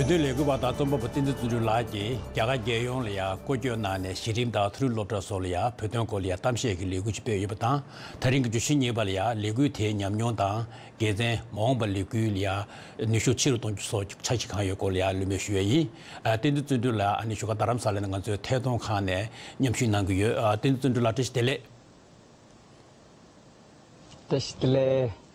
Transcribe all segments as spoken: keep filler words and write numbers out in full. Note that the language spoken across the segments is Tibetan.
དོན་ལས་འགུལ་བ་དང་རྩོམ་པ་པོ་བསྟན་འཛིན་བརྩོན་འགྲུས་ལགས་ཀྱིས་རྒྱ་གར་རྒྱལ་ཡོངས་ལ་ཡང་སྐོར་སྐྱོད་གནང་ནས་གཞི་རིམ་དང་མཐོ་རིམ་སློབ་གྲྭ་སོགས་ལ་ཡང་བོད་དོན་སྐོར་ལ་ཡང་གཏམ་བཤད་ཀྱི་ལས་འགུལ་ཅིག་སྤེལ་ཡོད་པ་དང་། ད་རིང་གི་བརྗོད་གཞི་གཉིས་པ་ལ་ཡང་ལས་འགུལ་དེའི་ཉམས་མྱོང་དང་དགེ་མཚན། མ་འོངས་པར་ལས་འགུལ་ལ་ཡང་ནུས་ཤུགས་ཆེ་རུ་གཏོང་རྒྱུ་སོགས་འཆར་གཞི་གང་ཡོད་སྐོར་ལ་ཡང་གླེང་མོལ་ཞུ་ཡ་ཡིན། ཨ། བསྟན་འཛིན་བརྩོན་འགྲུས་ལགས། ཨ་ནི་བཞུགས་སྒར་རྡ་རམ་ས་ལ་ནས་ང་ཚོའི་ཐད་གཏོང་ཁང་ནས་མཉམ་ཞུགས་གནང་གི་ཡོད། ཨ། བསྟན་འཛིན་བརྩོན་འགྲུས་ལགས། བཀྲ་ཤིས་བདེ་ལེགས། བཀྲ་ཤིས་བདེ་ལེགས།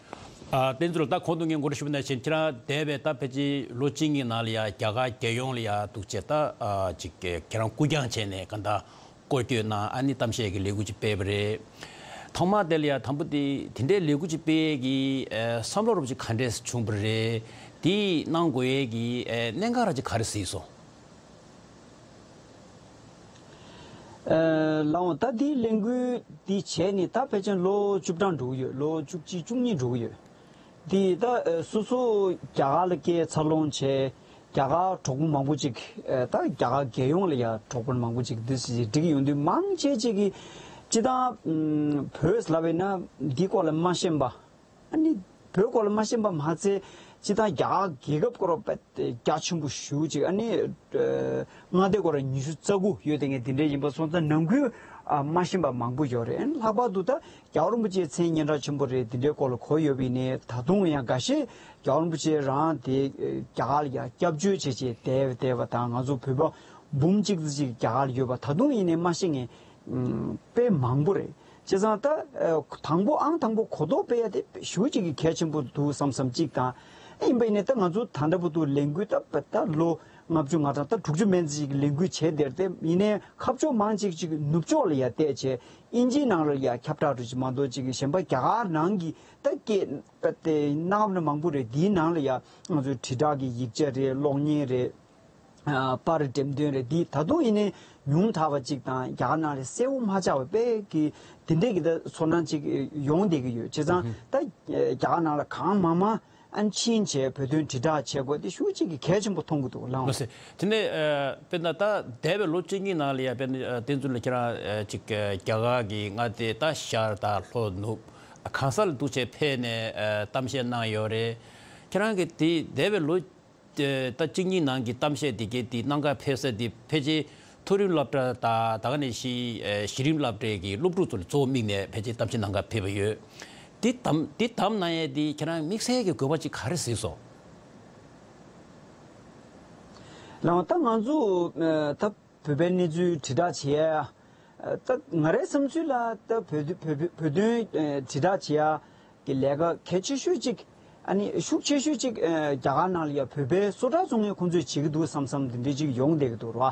ཨ། བསྟན་འཛིན་ལགས། ད་གོང་དུ་ངས་འགོ་འདྲ་ཞུས་པ་ནང་བཞིན་ཁྱེད་རང་འདས་པའི་ད་ཕལ་ཆེར་ལོ་གཅིག་གཉིས་ནང་ལ་ཡང་རྒྱ་གར་རྒྱལ་ཡོངས་ལ་ཡང་འདུག་བྱས། ད་ཨ་ཅིག་ཁྱེད་རང་སྐུ་རྐྱང་བྱས་ནས་གང་ལྟར་སྐོར་སྐྱོད་གནང་། ཨ་ནི་གཏམ་བཤད་ཀྱི་ལས་འགུལ་ཅིག་སྤེལ་བ་རེད། ཐོག་མར་དེ་ལ་ཡང་དང་པོ་དེ་དེ་འདྲའི་ལས་འགུལ་ཅིག་སྤེལ་ཡས་ཀྱི་ཨ་བསམ་བློ་རོབ་ཅིག་ག་འདྲས་བྱུང་བ་རེད། དེ་གནང་དགོས་ཡས་ཀྱི་ཨ་གནད་འགག་ར་ཅིག་ག་རེ་གཟིགས་སོང་། ཨ། ལགས་འོང་། ད་འདིའི་ལས་འགུལ་འདི་བྱས་ནས་ད་ཕལ་ཆེར་ལོ་བཅུ་གྲངས་འགྲོ་གི་ཡོད། ལོ་བཅུ་གཅིག་བཅུ་གཉིས་འགྲོ་གི་ཡོད། འདི་ད་ཨ་སོ་སོ་རྒྱ་གར་ལ་སྐྱེས་འཚར་ལོངས་བྱས། རྒྱ་གར་གྲོགས་པོ་མང་པོ་ཅིག་ཨ་ད་རྒྱ་གར་རྒྱལ་ཡོངས་ལ་ཡང་གྲོགས་པོ་མང་པོ་ཅིག་འདི་འདྲ་ཅིག་འགྲིག་ཡོང་དུས། མང་ཆེ་ཅིག་གིས་སྤྱིར་བཏང་ཨམ་བོད་ལབ་པ་ཡིན་ན་འདིའི་སྐོར་ལ་མ་ཤེས་པ། ཨ་ནི་བོད་སྐོར་ལ་མ་ཤེས་པ་མ་ཚད། སྤྱིར་བཏང་རྒྱ་གར་རྒྱལ་ཁབ་སྐོར་ལ་དཔེ་རྒྱ་ཆེན་པོ་ཞེ་པོ་ཅིག་ཨ་ནི་ཨ་མངའ་སྡེ་སྐོར་ལ་ཉི་ཤུ་རྩ་དགུ་ཡོད་དེ། ངས་འདི་འདྲ་ཡིན་པ་སོང་ཙང་ནང་ཁུལ་ཨ་མ་ཤེས་པ་མང་པོ་ཡོད་རེད། ཨ་ནི་ལྷག་པར་དུ་ད་རྒྱལ་བ་རིན་པོ་ཆེའི་མཚན་སྙན་གྲགས་ཆེན་པོ་རེད། འདི་འདྲའི་སྐོར་ལ་གོ་ཡོད་པ་ཡིན་ནའི། ད་དུང་ཡང་འགའ་ཤས་རྒྱལ་བ་རིན་པོ་ཆེ་རང་དེ་རྒྱ་གར་ལ་ཡང་སྐྱབས་བཅོལ་བྱས་བྱས་བསྡད་བསྡད་པ་དང་། ང་ཚོ་བོད་པ་འབུམ་གཅིག་ཙམ་ཅིག་རྒྱ་གར་ལ་ཡོད་པ་ད་དུང་ཡིན་ནའི་མ་ཤེས་མཁན་ཨམ་དཔེ་མང་པོ་རེད། བྱས་ཙང་ད་ཨ་དང་པོ་ཨང་དང་པོ་གོ་རྟོགས་སྤེལ་ཡ་དེ་ཞེ་པོ་ཅིག་གི་གལ་ཆེན་པོ་འདུག་བསམ་བསམ་གཅིག་དང་། ཡིན་པ་ཡིན་ནའི་ད་ང་ཚོ་ད་ལྟ་བར་དུ་ལས་འགུལ་ད་ད་ལོ་ལྔ་བཅུ་ང་གྲངས་ད་དྲུག་ཅུ་མན་ཙམ་ཅིག་གི་ལས་འགུལ་བྱས་བསྡད་དེ། ཡིན་ནའི་ཁ་ཕྱོགས་མང་ཅིག་ཅིག་ནུབ་ཕྱོགས་ལ་ཡ་བལྟས་བྱས། དབྱིན་ཇིའི་ནང་ལ་ཡ་ཁྱབ་བསྒྲགས་འདྲ་ཅིག་མ་གཏོགས་ཅིག་གཞན་པ་རྒྱ་གར་ནང་གི་ད་སྐད་ད་དེ་གནའ་སྔ་མོ་ནས་མང་པོ་རེད། འདིའི་ནང་ལ་ཡ་ང་ཚོའི་དྲིལ་བསྒྲགས་ཀྱི་ཡིག་ཆ་རེད། གློག་བརྙན་རེད། ཨ་པར་འགྲེམས་སྟོན་རེད། འདི་ད་དུང་ཡིན་ནའི་ཉུང་དྲགས་པ་ཅིག་དང་། རྒྱ་གར་ནང་ལ་གསལ་པོ་མ་ཆགས་པ་དཔེ་གི་དེ་འདྲས་ཀྱི་ད་ཚོར་སྣང་ཅིག་ཡོང་བསྡད་ཀྱི་ཡོད། བྱས་ཙང་ད་རྒྱ་གར་ནང་ལ་གང་མང་མང་ཨ་ཕྱིན་བྱས་བོད་དོན་དྲིལ་བསྒྲགས་བྱེད་དགོས་དེ་ཞེ་པོ་ཅིག་གི་གལ་ཆེན་པོ་མཐོང་གི་འདུག་ལགས། ལགས་སེ། དེ་ནས་ཨ་དཔེར་ན་ད་འདས་པའི་ལོ་གཅིག་གཉིས་ནང་ལ་ཡ་དཔེར་ན་ཨ་བསྟན་འཛིན་ལགས་ཁྱེད་རང་ཨ་ཅིག་ཨ་རྒྱ་གར་གྱི་མངའ་སྡེ་ད་ཤར་དང་ལྷོ་ནུབ་གང་ས་ལ་འདུག་བྱས་ཕེབས་ནས་ཨ་གཏམ་བཤད་གནང་ཡོད་རེད། ཁྱེད་རང་གིས་དེ་འདས་པའི་ལོ་ཨ་ད་གཅིག་གཉིས་ནང་གི་གཏམ་བཤད་དེ་གའི་དེ་གནང་གར་ཕེབས་ས་དེ་ཕལ་ཆེར་མཐོ་རིམ་སློབ་གྲྭ་དང་ད་ག་ནང་བཞིན་ཨ་གཞི་རིམ་སློབ་གྲྭའི་གི་སློབ་ཕྲུག་ཚོ་ལ་གཙོ་བོ་དམིགས་ནས་ཕལ་ཆེར་གཏམ་བཤད་གནང་གར་ཕེབས་པ་ཡོད། དེ་གཏམ་དེ་གཏམ་གནང་ཡས་དེ་ཁྱེད་རང་དམིགས་བསལ་གྱི་དགོས་པ་ཅིག་ག་རེ་གཟིགས་སོང་། ལགས། ད་ང་ཚོ་ཨ་ད་བོད་པའི་གནས་ཚུལ་དྲིལ་བསྒྲགས་བྱེད་ཡ། ཨ་ད་ང་རའི་བསམ་ཚུལ་ལ་ད་བོད་བོད་བོད་དོན་ཨ་དྲིལ་བསྒྲགས་བྱེད་ཡ་གི་ལས་ཀ་གལ་ཆེ་ཤོས་ཅིག་ཨ་ནི་ཤུགས་ཆེ་ཤོས་ཅིག་ཨ་རྒྱ་གར་ནང་ལ་ཡ་བོད་པའི་བཟོ་གྲྭ་བཙུགས་མཁན་ཁོང་ཚོས་བྱེད་ཀྱི་འདུག་བསམ་བསམ་དེ་འདྲའི་ཅིག་ཡོང་བསྡད་ཀྱི་འདུག་ར།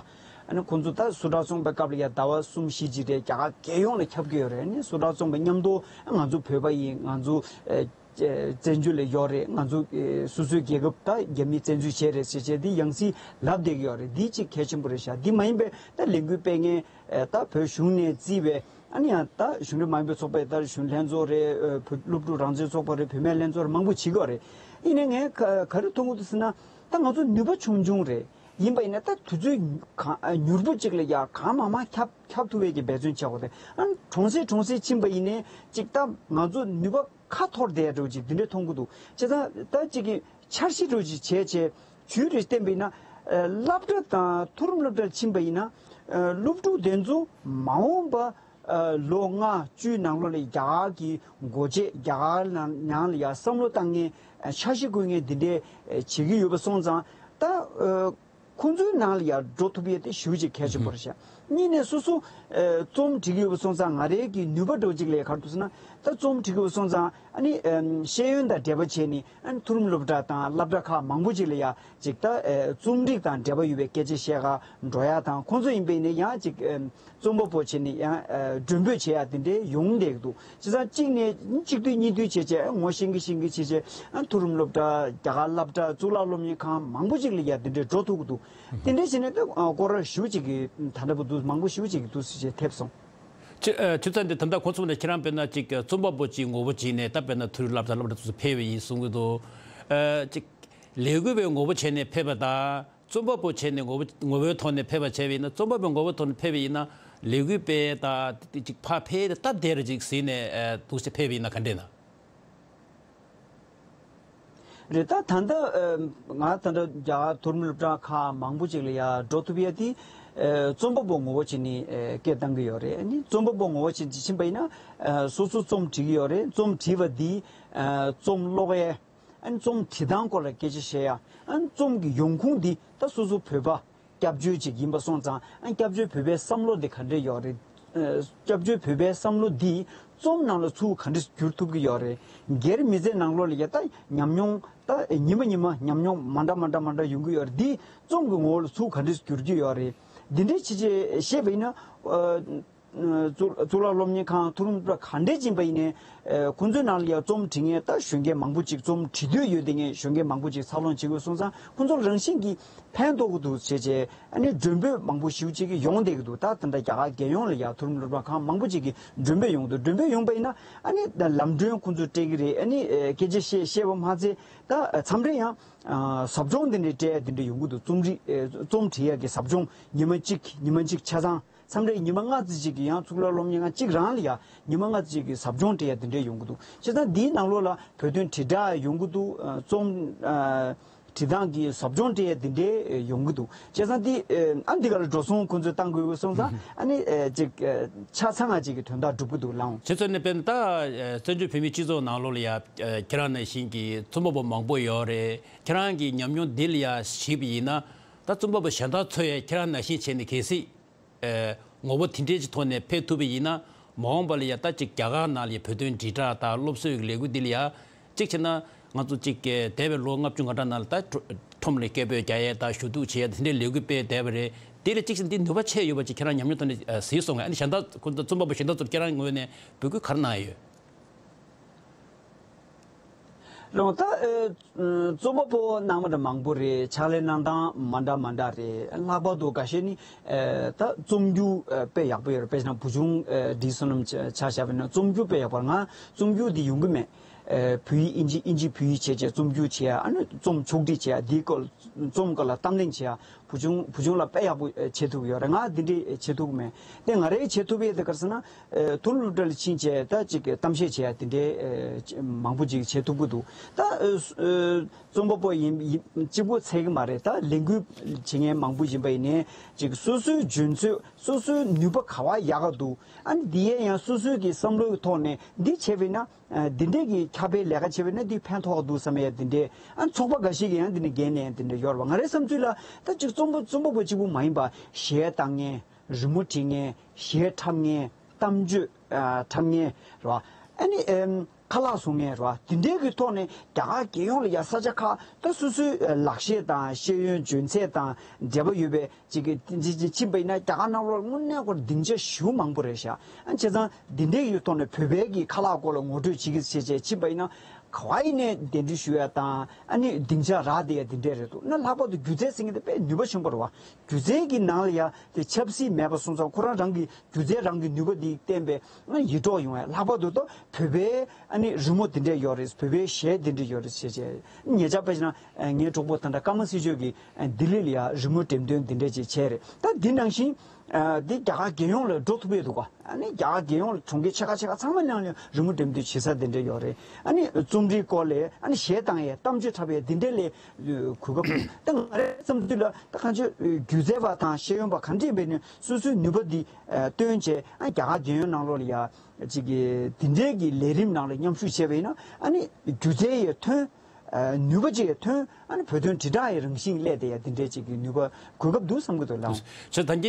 ཨ་ནི་ཁོང་ཚོ་ད་བཟོ་གྲྭ་བཙུགས་པའི་སྐབས་ལ་ཡ་ཟླ་བ་གསུམ་བཞི་ཅིག་རེ་རྒྱ་གར་རྒྱལ་ཡོངས་ལ་ཁྱབ་ཀྱི་ཡོད་རེད། ཨ་ནི་བཟོ་གྲྭ་བཙུགས་པའི་མཉམ་དུ་ང་ཚོ་བོད་པ་ཡིན། ང་ཚོ་ཨ་བཙན་བྱོལ་ལ་ཡོད་རེད། ང་ཚོ་ཨེ་སོ་སོའི་རྒྱལ་ཁབ་ད་རྒྱ་མིས་བཙན་འཛུལ་བྱས་རེད་ཟེར་བྱས་འདི་ཡང་སེ་ལབ་བསྡད་ཀྱི་ཡོད་རེད། འདི་གཅིག་གལ་ཆེན་པོ་རེད་ཤག་འདི་མ་ཡིན་པའི་ད་ལས་འགུལ་སྤེལ་མཁན་ཨེ་ད་བོད་གཞུང་ནས་བརྩིས་པའི་ཨ་ནི་ཡང་ད་གཞུང་འབྲེལ་མ་ཡིན་པའི་ཚོགས་པའི་ད་གཞུང་ལྷན་ཚོགས་རེད། ཨེ་བོད་སློབ་ཕྲུག་རང་བཙན་ཚོགས་པ་རེད། བུད་མེད་ལྷན་ཚོགས་རེད། མང་པོ་བྱེད་ཀྱི་ཡོད་རེད། ཡིན་ནའི་ངས་ག་ག་རེ་མཐོང་གི་འདུག་ཟེར་ན། ད་ང་ཚོ་ནུས་པ་ཆུང་ཆུང་རེད། ཡིན་པ་ཡིན་ན་ད་དུས་ཚོད་གང་ཨ་མྱུར་པོ་གཅིག་ལ་ཡ་གང་མང་མང་ཁྱབ་ཁྱབ་ཐུབ་པའི་གི་འབད་བརྩོན་བྱེད་དགོས་རེད། ཨ་གྲོང་གསེབ་གྲོང་གསེབ་ཕྱིན་པ་ཡིན་ནའི་གཅིག་ད་ང་ཚོ་ནུས་པ་ཁ་འཐོར་བསྡད་འགྲོ་ཅིག་འདི་འདྲ་མཐོང་གི་འདུག་བྱས་ཙང་ད་གཅིག་གི་འཆར་གཞི་འགྲོ་ཅིག་བྱས་བྱས་ཇུས་རེ་བསྟན་པ་ཡིན་ན། ཨ་སློབ་གྲྭ་དང་མཐོ་རིམ་སློབ་གྲྭར་ཕྱིན་པ་ཡིན་ན། ཨ་སློབ་ཕྲུག་དེ་ཚོ་མ་འོངས་པ་ཨ་ལོ་ལྔ་བཅུའི་ནང་ལོགས་ལ་རྒྱ་གར་གྱི་སྒོ་འབྱེད། རྒྱ་གར་ནང་ནང་ལ་ཡ་བསམ་བློ་བཏང་མཁན། ཨ་འཆར་གཞི་བཀོད་མཁན་འདི་འདྲའི་ཨ་བྱེད་ཀྱི་ཡོད་པ་སོང་ཙང་། ད་ཨ་ཁོང་ཚོའི་ནང་ལ་ཡ་འགྲོ་ཐུབ་ཡས་དེ་ཞེ་པོ་ཅིག་གལ་ཆེན་པོ་རེད་ཤག་གཉིས་ནས་སོ་སོ་ཨ་རྩོམ་འབྲི་གི་ཡོད་པ་སོང་ཙང་། ང་རའི་གི་ནུས་པ་འདྲ་བོ་ཅིག་ལ་ཡ་ག་རེ་འདུག་ཟེར་ན། ད་རྩོམ་འབྲི་གི་ཡོད་པ་སོང་ཙང་། ཨ་ནི་ཨ་ཤེས་ཡོན་དང་འབྲེལ་བ་བྱས་ནས། ཨ་ནི་མཐོ་རིམ་སློབ་གྲྭ་དང་སློབ་གྲྭ་ཁག་མང་པོ་ཅིག་ལ་ཡ་ཅིག་ད་ཨ་རྩོམ་རིག་དང་འབྲེལ་བ་ཡོད་པའི་སྐད་ཆ་བཤད་ག་འགྲོ་ཡ་དང་། ཁོང་ཚོ་ཡིན་པ་ཡིན་ན་ཡང་ཅིག་ཨ་རྩོམ་པ་པོ་བྱས་ནས་ཡང་ཨ་མགྲོན་འབོད་བྱེད་ཡ་དེ་འདྲའི་ཡོང་བསྡད་འདུག་བྱས་ཙང་གཅིག་ནས་གཅིག་བསྡུས་གཉིས་བསྡུས་བྱས་བྱས། ཨ་ངོ་ཤེས་ཀྱི་ཤེས་ཀྱི་བྱས་བྱས། ཨ་མཐོ་རིམ་སློབ་གྲྭ། རྒྱ་གར་སློབ་གྲྭ། གཙུག་ལག་སློབ་གཉེར་ཁང་མང་པོ་ཅིག་ལ་ཡ་དེ་འདྲའི་འགྲོ་ཐུབ་ཀྱི་འདུག་དེ་འདྲའི་བྱས་ནས་ད་ཨ་སྐོར་ར་ཞེ་པོ་ཅིག་གི་ད་ལྟ་བར་དུ་མང་པོ་ཞེ་པོ་ཅིག་གི་འདུག་ཟེར་བྱས་ཐེབས་སོང་། ཅི་ཨ་ཅི་ཙམ་དེ་ད་ལྟ་ཁོང་ཚོ་ནས་ཁྱེད་རང་དཔེར་ན་ཅིག་རྩོམ་པ་པོ་ཅིག་ངོ་བོ་བྱས་ནས། ད་དཔེར་ན་མཐོ་རིམ་སློབ་གྲྭ། སློབ་གྲྭ་དེ་ཚོ་ཕེབས་པ་ཡིན་གསུང་གི་འདུག་ཨ་ཅིག་ལས་འགུལ་བའི་ངོ་བོ་བྱས་ནས་ཕེབས་པ་དང་། རྩོམ་པ་པོ་བྱས་ནས་ངོ་བོ་ངོ་བོའི་ཐོག་ནས་ཕེབས་པ་བྱས་པ་ཡིན་ན། རྩོམ་པ་པོའི་ངོ་བོའི་ཐོག་ནས་ཕེབས་པ་ཡིན་ན། ལས་འགུལ་སྤེལ་དང་དེ་ཅིག་ཕར་ཕེབས་ཏེ་སྟབས་བདེ་ར་ཅིག་གཟིགས་ནས་ཨ་འདུག་སེ་ཕེབས་པ་ཡིན་ན་ག་འདྲས་ན། རེད། ད་ད་ལྟ་ཨ་ང་ད་ལྟ་རྒྱ་གར་མཐོ་རིམ་སློབ་གྲྭ་ཁག་མང་པོ་ཅིག་ལ་ཡར་འགྲོ་ཐུབ་ཡ་དེ་ཨ་རྩོམ་པ་པོ་ངོ་བོ་བྱས་ནས་ཨ་སྐད་བཏང་གི་ཡོད་རེད། ཨ་ནི་རྩོམ་པ་པོ་ངོ་བོ་བྱས་ནས་ཕྱིན་པ་ཡིན་ན་ཨ་སོ་སོ་རྩོམ་བྲིས་ཀྱི་ཡོད་རེད། རྩོམ་བྲིས་པ་འདི་ཨ་རྩོམ་ཀློག་ཡས། ཨ་ནི་རྩོམ་བྲིས་སྟངས་སྐོར་ལ་སྐད་ཆ་བཤད་ཡ། ཨ་ནི་རྩོམ་གྱི་ཡོང་ཁུངས་འདི་ད་སོ་སོ་བོད་པ་སྐྱབས་བཅོལ་ཅིག་ཡིན་པ་སོང་ཙང་། ཨ་ནི་སྐྱབས་བཅོལ་བོད་པའི་བསམ་བློ་འདི་ག་འདྲས་ཡོད་རེད། ཨ་སྐྱབས་བཅོལ་བོད་པའི་བསམ་བློ་འདི་རྩོམ་ནང་ལ་ཚུར་ག་འདྲས་བསྒྱུར་ཐུབ་ཀྱི་ཡོད་རེད། སྒེར་མི་ཚེ་ནང་ལོགས་ལ་ཡ་ད་ཉམས་མྱོང་ད་ཉི་མ་ཉི་མ་ཉམས་མྱོང་མ་འདྲ་མ་འདྲ་མ་འདྲ་ཡོང་གི་ཡོད་རེད། འདི་རྩོམ་གྱི་ངོ་བོ་ལ་ཚུར་ག་འདྲས་བསྒྱུར་གྱི་ཡོད་རེད། འདི་འདྲས་ཅིག་ཅིག་བཤད་པ་ཡིན་ན། ཨ། གཙུག་གཙུག་ལག་སློབ་གཉེར་ཁང་མཐོ་རིམ་སློབ་གྲྭ་ག་འདྲས་ཡིན་པ་ཡིན་ནའི་ཨ་ཁོང་ཚོའི་ནང་ལ་ཡང་རྩོམ་འབྲི་མཁན་ད་གཞོན་སྐྱེས་མང་པོ་ཅིག་རྩོམ་འབྲི་འདོད་ཡོད་དེ་ངས་གཞོན་སྐྱེས་མང་པོ་ཅིག་འཚར་ལོངས་བྱེད་དགོས་སོང་ཙང་ཁོང་ཚོ་རང་བཞིན་གྱིས་ཕན་ཐོགས་ཀྱི་འདུག་བྱས་བྱས། ཨ་ནི་མགྲོན་འབོད་མང་པོ་ཞེ་པོ་ཅིག་གིས་ཡོང་བསྡད་ཀྱི་འདུག་ད་དེ་འདྲ་རྒྱ་གར་རྒྱལ་ཡོངས་ལ་ཡང་མཐོ་རིམ་སློབ་གྲྭ་ཁག་མང་པོ་ཅིག་གིས་མགྲོན་འབོད་ཡོང་གི་འདུག་མགྲོན་འབོད་ཡོང་པ་ཡིན་ན་ཨ་ནི་ད་ལམ་གྲོན་ཁོང་ཚོས་སྤྲད་ཀྱི་རེད། ཨ་ནི་ཨ་སྐད་ཆ་བཤད་བཤད་པ་མ་ཚད་ད་མཚམས་རེ་ཡང་ཨ་ཟབ་སྦྱོང་འདི་འདྲའི་སྤྲད་ཡ་འདི་འདྲ་ཡོང་གི་འདུག་རྩོམ་རིག་ཨ་རྩོམ་འབྲི་ཡ་གི་ཟབ་སྦྱོང་ཉི་མ་གཅིག་ཉི་མ་གཅིག་ཆ་ཚང་། མཚམས་རེ་ཉི་མ་ལྔ་ཙམ་ཅིག་གི་ཡང་གཙུག་ལག་སློབ་གཉེར་ཁང་གཅིག་རང་ལ་ཡང་ཉི་མ་ལྔ་ཙམ་ཅིག་གི་ཟབ་སྦྱོང་སྤྲད་ཡ་འདི་འདྲས་ཡོང་གི་འདུག་བྱས་ཙང་འདིའི་ནང་ལོགས་ལ་བོད་དོན་དྲིལ་བསྒྲགས་ཡོང་གི་འདུག་ཨ་རྩོམ་ཨ་འབྲི་སྟངས་ཀྱི་ཟབ་སྦྱོང་སྤྲད་ཡ་འདི་འདྲས་ཡོང་གི་འདུག་བྱས་ཙང་འདི་ཨ་འདི་ག་ལ་འགྲོ་སོང་ཁོང་ཚོས་བཏང་དགོས་ཀྱི་སོང་ཙང་། ཨ་ནི་ཨ་ཅིག་ཨ་ཆ་ཚང་ང་ཅིག་གི་དོན་དག་འགྲུབ་ཀྱི་འདུག་ལགས། བྱས་ཙང་ནས་དཔེར་ན་ད་ཨ་བཙན་བྱོལ་བོད་མིའི་སྤྱི་ཚོགས་ནང་ལོགས་ལ་ཡ་ཨ་ཁྱེད་རང་ནང་བཞིན་གྱི་རྩོམ་པ་པོ་མང་པོ་ཡོད་རེད། ཁྱེད་རང་གི་ཉམས་མྱོང་འདི་ལ་ཡ་གཞིགས་པ་ཡིན་ན། ད་རྩོམ་པ་པོ་གཞན་དག་ཚོ་ཡ་ཁྱེད་རང་ནང་བཞིན་བྱས་ནས་གལ་སྲིད། ཨེ། ངོ་བོ་དེ་འདྲའི་ཅིག་ཐོག་ནས་ཕེབས་ཐུབ་པ་ཡིན་ན། མ་འོངས་པ་ལ་ཡ་ད་ཅིག་རྒྱ་གར་ནང་ལ་ཡ་བོད་དོན་དྲིལ་བསྒྲགས་དང་སློབ་གསོའི་ལས་འགུལ་འདི་ལ་ཡ། གཅིག་བྱས་ན་ང་ཚོ་ཅིག་གི་འདས་པའི་ལོ་ལྔ་བཅུ་ང་གྲངས་ནང་ལ་ད་ཁྲོམ་ལ་སྐད་འབོད་རྒྱག་ཡས་དང་ཞུ་གཏུག་བྱེད་ཡས་དེ་འདྲའི་ལས་འགུལ་སྤེལ་བསྡད་པ་རེད། དེ་ལ་གཅིག་བྱས་ན་འདི་ནུས་པ་ཆེ་ཡོད་པ་ཅིག་ཁྱེད་རང་ཉམས་མྱོང་ཐོག་ནས་གཟིགས་སོང་ངས། ཨ་ནི་གཞན་དག་ཁོ་ཚོ་རྩོམ་པ་པོ་གཞན་དག་ཚོར་ཁྱེད་རང་ངོས་ནས་འབོད་སྐུལ་ག་རེ་གནང་ཡོད། རང་ད་ཨེ་རྩོམ་པ་པོ་གནང་མ་འདྲ་མང་པོ་རེད། ཕྱག་ལས་གནང་སྟངས་མ་འདྲ་མ་འདྲ་རེད། ལྷག་པར་དུ་འགའ་ཤས་ནི་ཨེ་ད་རྩོམ་རྒྱུགས་ཨེ་དཔེ་ཡག་པོ་ཡོད་རེད། དཔེ་བཞག་ན་བུ་ཆུང་ཨེ་བཀྲིས་བསོད་ནམས་ཆ་ཆ་བཞག་པ་ན་རྩོམ་རྒྱུགས་དཔེ་ཡག་པོ་རེད། ང་རྩོམ་རྒྱུགས་འདི་ཡོང་གི་མེད། ཨེ་བོད་ཡིག་ཨིན་ཇི་ཨིན་ཇི་བོད་ཡིག་བྱས་བྱས་རྩོམ་རྒྱུགས་བྱས་ཡ། ཨ་ནི་རྩོམ་ཕྱོགས་སྒྲིག་བྱས་ཡ། འདིའི་སྐོར་རྩོམ་སྐོར་ལ་གཏམ་གླེང་བྱས་ཡ། བུ་ཆུང་བུ་ཆུང་ལ་དཔེ་ཡག་པོ་ཨེ་བྱེད་ཐུབ་ཀྱི་ཡོད་རེད། ང་འདི་འདྲའི་ཨེ་བྱེད་ཐུབ་ཀྱི་མེད། དེ་ང་རའི་བྱེད་ཐུབ་ཡས་དེ་ག་རེ་ཟེར་ན། ཨེ་མཐོ་རིམ་སློབ་གྲྭ་ལ་ཕྱིན་བྱས་ད་ཅིག་གཏམ་བཤད་བྱེད་ཡ་དེ་འདྲའི་ཨེ་ཅི་མང་པོ་ཅིག་བྱེད་ཐུབ་ཀྱི་འདུག་ད་ཨེ་ཨེ་རྩོམ་པ་པོ་ཡིན་ཡིན་གཅིག་པོ་ཚད་ཀྱི་མ་རེད། ད་ལས་འགུལ་བྱེད་མཁན་མང་པོ་ཡིན་པ་ཡིན་ནའི་ཅིག་སོ་སོའི་འཇོན་ཚོད་སོ་སོའི་ནུས་པ་ག་བ་ཡག་ག་འདུག་ཨ་ནི་འདི་ཡས་ཡང་སོ་སོའི་གི་བསམ་བློའི་ཐོག་ནས་འདི་བྱས་པ་ཡིན་ན། ཨ་འདི་འདྲས་ཀྱི་ཁྱབ་སྤེལ་ལས་ཀ་བྱས་པ་ཡིན་ན་འདི་ཕན་ཐོགས་འདུག་བསམ་ཡས་འདི་འདྲས། ཨ་ཚོགས་པ་འགའ་ཞིག་གིས་ཡང་འདི་ནས་འགན་ལེན་འདི་འདྲས་ཡོད་རེད་པ། ང་རའི་བསམ་ཚུལ་ལ་ད་ཅིག་རྩོམ་པ་རྩོམ་པ་པོ་གཅིག་པུ་མ་ཡིན་པ་གཞས་བཏང་མཁན། རི་མོ་བྲིས་མཁན། གཞས་འཁྲབ་མཁན། གཏམ་བརྗོད་ཨ་འཁྲབ་མཁན་རེད་པ། ཨ་ནི་ཨེམ་ཁ་ལག་བཟོ་མཁན་རེད་པ། འདི་འདྲའི་གི་ཐོག་ནས་རྒྱ་གར་རྒྱལ་ཡོངས་ལ་ཡ་ས་ཆ་ཁག་ད་སོ་སོའི་ཨ་ལག་ཤེས་དང་ཤེས་ཡོན་འཇོན་ཚད་དང་འབྲེལ་བ་ཡོད་པའི་ཅིག་གི་ཅིག་ཅིག་ཕྱིན་པ་ཡིན་ན་རྒྱ་གར་ནང་ལོགས་དངོས་གནས་ཁོ་སྡིངས་ཆ་ཞེ་པོ་མང་པོ་རེད་ཤག་ཨ་བྱས་ཙང་འདི་འདྲའི་གི་ཐོག་ནས་བོད་པའི་གི་ཁ་ལག་སྐོར་ལ་ངོ་སྤྲོད་བྱེད་ཀྱི་བྱེད་བྱེད་ཕྱིན་པ་ཡིན་ན་ག་བ་ཡིན་ནའི་གདན་འདྲེན་ཞུ་ཡ་དང་ཨ་ནི་སྡིངས་ཆ་རག་བསྡད་ཡ་འདི་འདྲས་རེད་འདུག་ན་ལྷག་པར་དུ་སྒྱུ་རྩལ་ཟེར་མཁན་དེ་དཔེ་ནུས་པ་ཆེན་པོ་རེད་པ། སྒྱུ་རྩལ་གི་ནང་ལ་ཡ་དེ་ཆབ་སྲིད་མེད་པ་སོང་ཙང་ཁོ་རང་རང་གི་སྒྱུ་རྩལ་རང་གི་ནུས་པ་འདི་བསྟན་པའི་ཨ་ཡིད་འཕྲོག་ཡོང་ཡ། ལྷག་པར་དུ་ད་བོད་པའི་ཨ་ནི་རི་མོ་འདི་འདྲས་ཡོད་རེད། བོད་པའི་གཞས་འདི་འདྲས་ཡོད་རེད་ཟེར་བྱས་ཉེ་ཆར་དཔེ་བྱས་ན་ངའི་གྲོགས་པོ་ད་ལྟ་ཀརྨ་སྲིད་ཆོས་ཀྱིས་ལྡི་ལི་ལ་ཡ་རི་མོ་འགྲེམས་སྟོན་འདི་འདྲས་ཅིག་བྱས་རེད། ད་འདི་ནང་བཞིན་འདི་རྒྱ་གར་རྒྱལ་ཡོངས་ལ་འགྲོ་ཐུབ་ཡས་འདུག་ག་ཨ་ནི་རྒྱ་གར་རྒྱལ་ཡོངས་ལ་གྲོང་ཁྱེར་ཆེ་ཁག་ཆེ་ཁག་ཚང་མ་ནང་ལ་རི་མོ་འགྲེམས་སྟོན་བྱེད་ས་འདི་འདྲས་ཡོད་རེད། ཨ་ནི་རྩོམ་རིག་སྐོར་ལ་ཨ་ནི་གཞས་བཏང་ཡས་གཏམ་བརྗོད་འཁྲབ་ཡས་འདི་འདྲས་ལ་གོ་སྐབས་འདུག་ད་ང་རའི་བསམ་ཚུལ་ལ་ད་གང་ཅི་སྒྱུ་རྩལ་པ་དང་ཤེས་ཡོན་པ་ག་འདྲས་ཡིན་པའི་ནི་སོ་སོའི་ནུས་པ་འདི་སྟོན་བྱས། ཨ་རྒྱ་གར་རྒྱལ་ཡོངས་ནང་ལོགས་ལ་ཡ་ཅིག་གི་འདི་འདྲའི་གི་ལས་རིམ་ནང་ལ་མཉམ་ཞུགས་བྱས་པ་ཡིན་ན་ཨ་ནི་སྒྱུ་རྩལ་ཡི་ཐོན་ནུས་པ་ཅིག་ཐོན། ཨ་ནི་བོད་དོན་དྲིལ་བསྒྲགས་ཡི་རང་བཞིན་སླེབས་བསྡད་ཡ་འདི་འདྲའི་ཅིག་གི་ནུས་པ་གོ་སྐབས་འདུག་བསམ་གི་འདུག་ལགས། ཆེ་ད་གིན་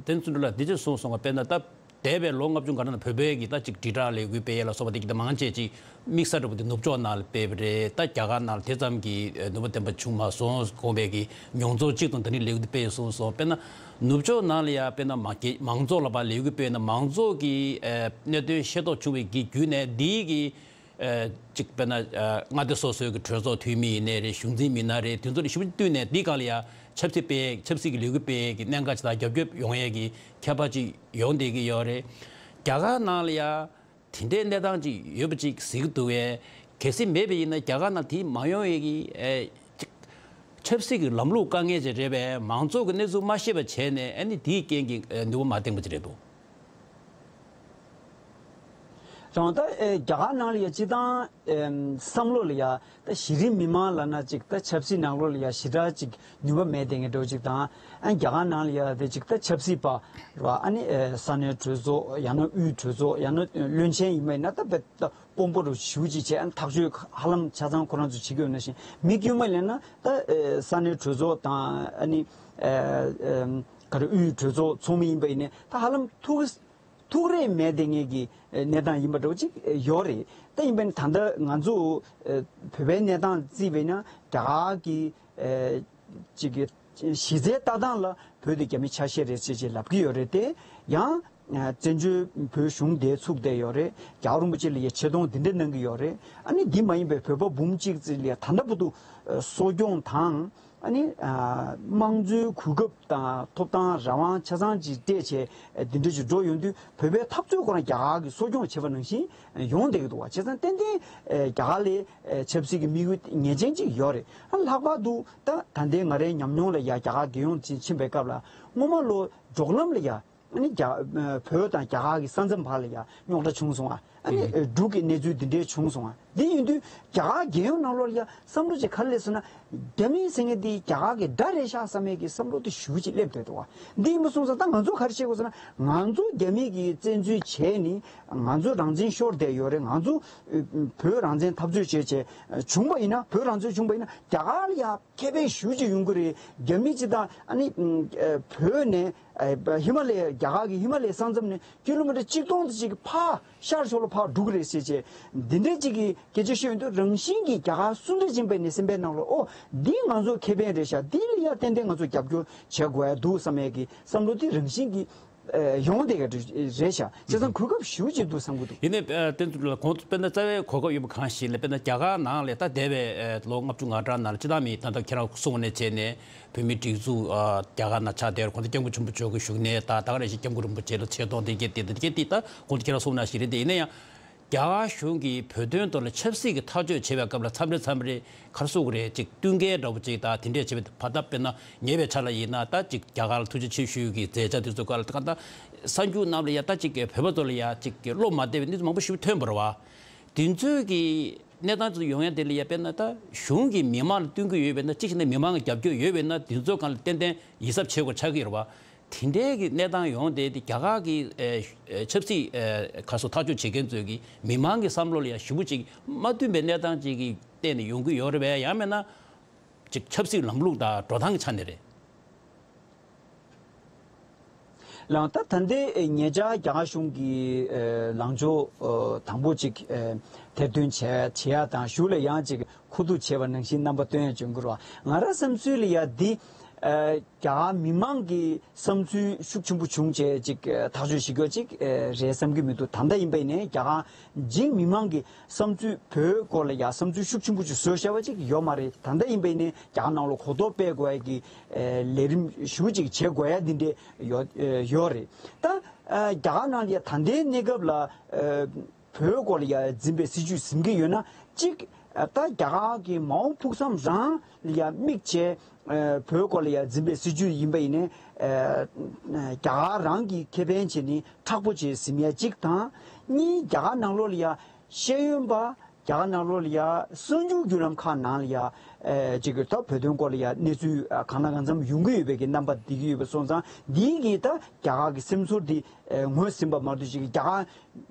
དེ་ཚོ་འདྲ་ལ་འདི་ཅིག་གསུངས་སོང་བ། དཔེར་ན་ད་འདས་པའི་ལོ་ལྔ་བཅུ་ང་གྲངས་ནང་བོད་པའི་གི་ད་ཅིག་དྲིལ་བསྒྲགས་ལས་འགུལ་སྤེལ་ཡས་ལ་སོགས་པ་དེ་གི་ད་མང་ཆེ་ཅིག་དམིགས་ས་འདྲ་པོ་དེ་ནུབ་ཕྱོགས་ནང་ལ་སྤེལ་བ་རེད། ད་རྒྱ་གར་ནང་ལ་དེ་ཙམ་གྱི་ནུས་པ་ལྡན་པ་བྱུང་མ་སོང་། གོང་པའི་གི་མྱོང་ཚོར་གཅིག་དང་དེ་ནི་ལེགས་དེ་སྤེལ་སོང་སོང་། དཔེར་ན་ནུབ་ཕྱོགས་ནང་ལ་ཡ་དཔེར་ན་མ་གི་མང་ཚོགས་ལ་ཕར་ལས་འགུལ་སྤེལ་ན་མང་ཚོགས་ཀྱི་ཨ་གནད་དོན་ཤེས་རྟོགས་བྱུང་བའི་གི་བརྒྱུད་ནས་འདིའི་གི་ཨ་གཅིག་དཔེར་ན་ཨ་མངའ་སྡེ་སོ་སོའི་གི་གྲོས་ཚོགས་འཐུས་མི་ཡིན་ནའི་རེད། གཞུང་འཛིན་མི་སྣ་རེད། དེ་ཚོ་ལ་ཞིབ་ཏུ་བསྟུན་ནས་འདིའི་སྒང་ལ་ཡ་ཆབ་སྲིད་སྤེལ་ཆབ་སྲིད་ཀྱི་ལས་འགུལ་སྤེལ་གི་གནད་འགག་ཅིག་དང་རྒྱབ་སྐྱོར་ཡོང་ཡས་ཀྱི་ཁྱད་པར་ཅིག་ཡོང་བསྡད་ཀྱི་ཡོད་རེད། རྒྱ་གར་ནང་ལ་ཡ། དེ་འདྲའི་གནས་སྟངས་ཅིག་ཡོད་པ་ཅིག་གཟིགས་ཀྱི་འདུག་གས། གལ་སྲིད་མེད་པ་ཡིན་ན་རྒྱ་གར་ནང་དེ་མ་ཡོང་ཡས་ཀྱི་ཨེ་ཅིག་ཆབ་སྲིད་ཀྱི་ལམ་ལུགས་དཀའ་ངལ་ཅིག་རེད་པས། མང་ཚོགས་ཀྱི་གནས་ཚུལ་མ་ཤེས་པ་བྱས་ནས་ཨ་ནི་དེའི་རྐྱེན་གྱིས་ཨེ་ནུས་པ་མ་ལྡན་པ་ཅིག་རེད་འདུག་དང་ད་ཨེ་རྒྱ་གར་ནང་ལ་ཡ་སྤྱི་བཏང་ཨེམ་བསམ་བློ་ལ་ཡ་ད་གཞི་རིམ་མི་མང་ལབ་ན་ཅིག་ད་ཆབ་སྲིད་ནང་ལོགས་ལ་ཡ་ཞེ་དྲག་ཅིག་ནུས་པ་མེད་དེ་ངས་འགྲོ་ཅིག་དང་ཨ་རྒྱ་གར་ནང་ལ་ཡ་དེ་ཅིག་ད་ཆབ་སྲིད་པ་ར་ཨ་ནི་ཨེ་ས་གནས་གྲོས་ཚོགས་ཡང་ན་དབུས་གྲོས་ཚོགས་ཡང་ན་བློན་ཆེན་ཡིན་པ་ཡིན་ན་ད་དཔེ་ད་དཔོན་པོ་རུ་ཞུ་ཅིག་བྱས་ཨ་ནི་ཐག་གཅོད་ཧ་ལམ་ཆ་ཚང་ཁོ་རང་ཚོ་བྱེད་ཀྱི་ཡོད་ན་བཞིན་མི་དཀྱུས་མ་ལས་ན་ད་ཨེ་ས་གནས་གྲོས་ཚོགས་དང་ཨ་ནི་ཨེ་ཨེམ་ག་རེ་དབུས་གྲོས་ཚོགས་ཚོགས་མི་ཡིན་པ་ཡིན་ནའི་ད་ཧ་ལམ་ཐུགས་ཐུགས་རེ་མེད་དེ་ངེད་ཀྱི་གནས་སྟངས་ཡིན་པ་འདྲ་བོ་ཅིག་ཡོད་རེད། ད་ཡིན་པས་ན་ད་ལྟ་ང་ཚོ་བོད་པའི་གནས་སྟངས་བརྩིས་པས་ན་རྒྱ་གར་གྱི་ཅིག་གི་གཞི་རྩའི་ལྟ་སྟངས་ལ་བོད་དེ་རྒྱ་མིའི་ཆ་ཤས་རེད་ཅེས་ཅེས་ལབ་ཀྱི་ཡོད་རེད་དེ་ཡང་བཙན་བྱོལ་བོད་གཞུང་དེ་ཚུགས་བསྡད་ཡོད་རེད། རྒྱལ་བ་རིན་པོ་ཆེ་ལ་ཡང་ཆེ་མཐོང་འདི་འདྲ་གནང་གི་ཡོད་རེད། ཨ་ནི་འདི་མ་ཡིན་པའི་བོད་པ་འབུམ་གཅིག་ཙམ་ལ་ཡང་ད་ལྟ་བར་དུ་གསོ་སྐྱོང་དང་། ཨ་ནི་དམངས་གཙོའི་གོ་སྐབས་དང་ཐོབ་ཐང་རང་དབང་ཆ་ཚང་ཅིག་སྤྲད་བྱས་འདི་འདྲ་ཞིག་འགྲོ་ཡོང་དུས་བོད་པའི་འཐབ་རྩོད་ཁོ་རང་རྒྱ་གར་གྱིས་གསོ་སྐྱོང་བྱས་པ་ནང་བཞིན་ཡོང་བསྡད་ཀྱི་འདུག་བ། བྱས་ཙང་ཏན་ཏན་རྒྱ་གར་ལ་ཆབ་སྲིད་ཀྱི་དམིགས་ཡུལ་ངེས་ཅན་ཅིག་ཡོད་རེད། ཨ་ལྷག་པར་དུ་ད་ད་ལྟའི་ང་རའི་ཉམས་མྱོང་ལ་ཡ་རྒྱ་གར་རྒྱལ་ཡོངས་ཕྱིན་ཕྱིན་པའི་སྐབས་ལ་སྔོན་མ་ལོ་འབྲོག་ལམ་ལ་ཡ། ཨ་ནི་རྒྱ་བོད་དང་རྒྱ་གར་གྱི་ས་མཚམས་བར་ལ་ཡང་རྙོག་དྲ་བྱུང་སོང་ང་། ཨ་ནི་འབྲུག་གི་གནས་ཚུལ་འདི་འདྲའི་བྱུང་སོང་ང་། འདི་ཡིན་དུས་རྒྱ་གར་རྒྱལ་ཡོངས་ནང་ལོགས་ལ་ཡང་བསམ་བློ་ཅིག་ག་རེ་སླེབས་སོང་ན། རྒྱ་མི་ཟེར་མཁན་འདི་རྒྱ་གར་གྱི་དགྲ་རེད་ཤག་བསམ་ཡས་ཀྱི་བསམ་བློ་དེ་ཞེ་པོ་ཅིག་སླེབས་བསྡད་འདུག་བ། འདི་ཡིན་པ་སོང་ཙང་ད་ང་ཚོ་ག་རེ་བྱེད་དགོས་ཟེར་ན་ང་ཚོ་རྒྱ་མི་གི་བཙན་འཛུལ་བྱས་ནས་ང་ཚོ་རང་བཙན་ཤོར་བསྡད་ཡོད་རེད། ང་ཚོ་བོད་རང་བཙན་འཐབ་རྩོད་བྱས་བྱས་བྱུང་བ་ཡིན་ན་བོད་རང་བཙན་བྱུང་བ་ཡིན་ན་རྒྱ་གར་ལ་ཡང་ཁེ་ཕན་ཞེ་པོ་ཅིག་ཡོང་གི་རེད། རྒྱ་མི་སྤྱི་དང་ཨ་ནི་བོད་ནས་ཧི་མ་ལ་ཡ་རྒྱ་གར་གྱི་ཧི་མ་ལ་ཡའི་ས་མཚམས་ནས་ཀི་ལོ་མི་ཊར་གཅིག་སྟོང་ཙམ་ཅིག་ཕར་ཤར་ཕྱོགས་ལ་ཕར་འགྲོ་གི་རེད་ཟེར་བྱས་འདི་འདྲའི་ཅིག་གི་སྐད་ཆ་ཤོད་ཡོང་དུས་རང་བཞིན་གྱིས་རྒྱ་གར་སུ་འདྲ་ཅིག་ཡིན་པའི་ནས་སེམས་པའི་ནང་ལ་ཨོ་འདི་ང་ཚོ་ཁེ་ཕན་རེད་ཤག་འདི་ལ་ཡ་ཏན་ཏན་ང་ཚོ་རྒྱབ་སྐྱོར་བྱེད་དགོས་ཡ་འདུག་བསམ་ཡས་ཀྱི་བསམ་བློ་འདི་རང་བཞིན་གྱིས་ཡོང་བསྡད་ཡ་རེད་ཤག་བྱས་ཙང་གོ་སྐབས་ཞེ་པོ་ཅིག་འདུག་བསམ་གྱི་འདུག་ཡིན་ནའི་ཨ་བསྟན་འཛིན་ལགས་གོང་དུ་དཔེར་ན་རྩ་བའི་གོ་སྐབས་ཡོད་པ་གང་ཞིག་ལ་དཔེར་ན་རྒྱ་གར་ནང་ལ་ད་འདས་པའི་ཨ་ལོ་ལྔ་བཅུ་ང་གྲངས་ནང་ལ་སྤྱི་བཏང་མི་ད་ལྟ་ཁྱེད་རང་གསུངས་པ་ནས་བྱས་ནས་བོད་མིའི་སྒྲིག་འཛུགས་ཨ་རྒྱ་གར་ནང་ཆགས་བསྡད་རེད། གོང་དུ་སྐྱབས་མགོན་ཆེན་པོ་མཆོག་གི་བཞུགས་གནས་དང་ད་ག་ནང་བཞིན་སྐྱབས་མགོན་རིན་པོ་ཆེ་ལ་ཆེ་མཐོང་དེ་གས་དེ་དེ་གས་དེ་ད་གོང་དུ་ཁྱེད་རང་གསུངས་ནང་བཞིན་རེད། དེ་ཡིན་ན་ཡང་རྒྱ་གར་གཞུང་གིས་བོད་དོན་ཐོག་ལ་ཆབ་སྲིད་ཀྱི་ཐག་གཅོད་བྱེད་པའི་སྐབས་ལ་མཚམས་རེ་མཚམས་རེ་ག་རེ་ཟེར་དགོས་རེད། ཅིག་བསྟུན་མཁས་འདྲ་པོ་ཅིག་དང་དེ་འདྲས་བྱེད་པའི་བར་ཐག་དཔེར་ན་ཉེ་བའི་ཆར་ལ་ཡིན་ན་ད་ཅིག་རྒྱ་གར་ལ་ཐུགས་རྗེ་ཆེ་ཞུ་གི་མཛད་འཆར་དེ་ཚོ་སྐོར་ལ་ད་གང་ལྟར་གསར་འགྱུར་རྣམས་ལ་ཡ་ད་ཅིག་བོད་པ་ཚོ་ལ་ཡ་ཅིག་བློ་མ་བདེ་བའི་གནས་ཚུལ་མང་པོ་ཞིག་ཐོན་པ་རེད་བ། དེ་ཚོའི་གི་གནས་སྟངས་དེ་ཚོ་ཡོང་ཡ་དེ་ལ་ཡ་དཔེར་ན་ད་གཞུང་གིས་མི་མང་ལ་བསྟུན་གྱི་ཡོད་པས་ན་གཅིག་བྱས་ན་མི་མང་གི་རྒྱབ་སྐྱོར་ཡོད་པས་ན་དེ་ཚོ་སྒང་ལ་ཏན་ཏན་ཡིད་གཟབ་བྱེད་དགོས་ཆགས་ཀྱི་ཡོད་རེད་བ། དེ་འདྲའི་གི་གནས་སྟངས་ཡོང་དེ་དེ་རྒྱ་གར་གི་ཨེ་ཨེ་ཆབ་སྲིད་ཨེ་ག་སོ་ཐག་གཅོད་བྱེད་མཁན་ཚོས་གི་མི་མང་གི་བསམ་བློ་ལ་ཡང་ཞེ་པོ་ཅིག་མ་བསྟུན་པའི་གནས་སྟངས་ཅིག་གི་སྟེང་ནས་ཡོང་གི་ཡོད་རེད་པས། ཡང་མིན་ན་ཅིག་ཆབ་སྲིད་ལམ་ལུགས་དང་འགྲོ་སྟངས་ཀྱི་ཆ་ནས་རེད། ལགས་ད་ད་ལྟའི་ཉེ་ཆར་རྒྱ་གར་གཞུང་གི་ལངས་ཕྱོགས་དང་པོ་ཅིག་ཐེར་འདོན་བྱས་བྱེད་ཡ་དང་གཞུག་ལ་ཡང་ཅིག་ཁུ་བསྡུ་བྱས་པ་ནང་བཞིན་རྣམ་པ་སྟོན་ཡ་བྱུང་གི་རེད་བ། ང་རང་བསམ་ཚུལ་ལ་ཡ་འདི། རྒྱ་གར་མི་མང་གི་བསམ་ཚུལ་ཤུགས་ཆེན་པོ་བྱུང་བྱས་ཅིག་ཐག་གཅོད་བྱེད་རྒྱུ་ཅིག་རེད་བསམ་གྱི་མི་འདུག་ད་ལྟ་ཡིན་པ་ཡིན་ནའི་རྒྱ་གར་འཇིག་མི་མང་གི་བསམ་ཚུལ་བོད་སྐོར་ལ་ཡ་བསམ་ཚུལ་ཤུགས་ཆེན་པོ་ཅིག་བཟོས་བཞག་པ་ཅིག་ཡོད་མ་རེད། ད་ལྟ་ཡིན་པ་ཡིན་ནའི་རྒྱ་གར་ནང་ལ་གོ་རྟོགས་སྤེལ་དགོས་ཡ་གི་ལས་རིམ་ཞུ་ཅིག་བྱེད་དགོས་ཡ་འདི་འདྲས་ཡོད་ཡོད་རེད། ད་རྒྱ་གར་ནང་ལ་ཡ་ད་ལྟའི་གནས་སྐབས་ལ། བོད་སྐོར་ལ་ཡ་འཛིན་པའི་སྲིད་ཇུས་ཟིན་གྱི་ཡོད་ན་གཅིག་ད་རྒྱ་གར་གྱི་མ་འོངས་ཕུགས་བསམ་རང་ལ་ཡ་དམིགས་བྱས་བོད་སྐོར་ལ་ཡ་འཛིན་པའི་སྲིད་ཇུས་ཡིན་པ་ཡིན་ནའི་རྒྱ་གར་རང་གི་ཁེ་ཕན་བྱས་ནས་མཁྲེགས་པོ་བྱས་ཟིན་ཡ་གཅིག་དང་། གཉིས་རྒྱ་གར་ནང་ལོགས་ལ་ཡ་ཤེས་ཡོན་པ་རྒྱ་གར་ནང་ལོགས་ལ་ཡ་གསར་འགྱུར་བརྒྱུད་ལམ་ཁག་ནང་ལ་ཡ་ཅིག་གི་ད་བོད་དོན་སྐོར་ལ་ཡ་གནས་ཚུལ་གང་ལ་གང་འཚམ་ཡོང་གི་ཡོད་པའི་གི་རྣམ་པ་འདི་གི་ཡོད་པ་སོང་ཙང་འདིའི་གི་ད་རྒྱ་གར་གི་སེམས་ཚོར་འདི་ངོས་ཟིན་པ་མ་གཏོགས་ཅིག་གི་རྒྱ་